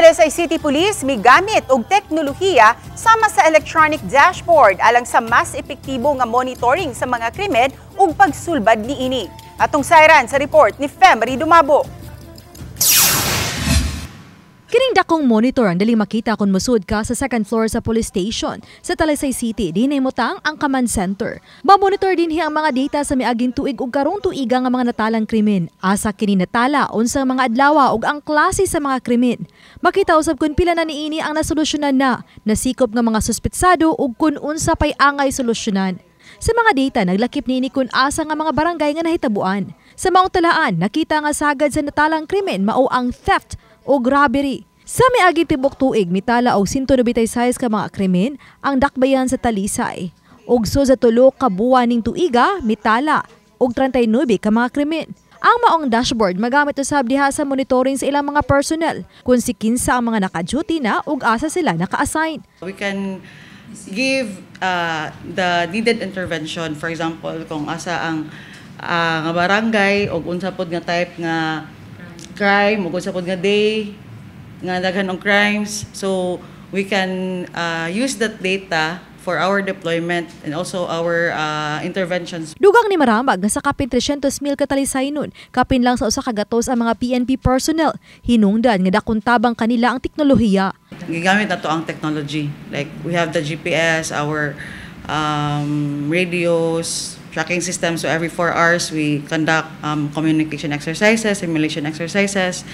Talisay City Police migamit og teknolohiya sama sa electronic dashboard alang sa mas epektibo nga monitoring sa mga krimen ug pagsulbad niini. Atong sayran sa report ni Femery Dumabo. Kining dakong monitor ang dali makita kung musud ka sa second floor sa police station sa Talisay City, dinhi motang ang command center. Ma-monitor dinhi ang mga data sa miaging tuig ug karong tuiga nga mga natalang krimen. Asa kini natala, unsang mga adlaw ug ang klase sa mga krimen. Makita usab kung pila na niini ang nasolusyonan na, nasikop nga mga suspetsado ug kung unsa pay angay solusyonan. Sa mga data, naglakip niini kung asa nga mga barangay nga nahitabuan. Sa maong talaan, nakita nga sagad sa natalang krimen mao ang theft o robbery. Sa miaging tibok tuig, mitala og 196 ka mga krimen ang dakbayan sa Talisay. Ug sa 3 ka buwan ning tuiga, mitala og 39 ka mga krimen. Ang maong dashboard magamit usab diha sa monitoring sa ilang mga personnel kung si kinsa ang mga naka-duty na ug asa sila naka-assign. We can give the needed intervention. For example, kung asa ang nga barangay o unsa pod nga type nga crime o unsa pod nga day nga daghan og crimes. So we can use that data for our deployment and also our interventions. Dugang ni Maramag nga sa kapin 300 mil ka Talisaynon, kapin lang sa 1 ka gatos ang mga PNP personnel. Hinungdan nga dakong tabang kanila ang teknolohiya. Gigamit nato ang technology. Like we have the GPS, our radios, tracking system. So every 4 hours, we conduct communication exercises, simulation exercises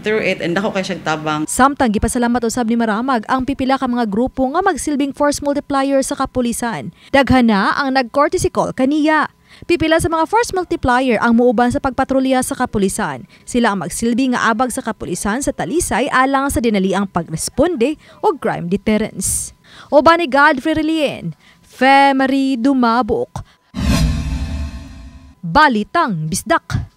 through it, and dako kay siyang tabang. Samtang gipasalamat usab ni Maramag ang pipila ka mga grupo nga magsilbing force multiplier sa kapulisan. Daghan na ang nag-courtesy call kaniya. Pipila sa mga force multiplier ang muuban sa pagpatrolya sa kapulisan. Sila ang magsilbi nga abag sa kapulisan sa Talisay alang sa dinaliang pagresponde o crime deterrence. Uban ni Godfrey Relien, Femery Dumabok. Balitang Bisdak.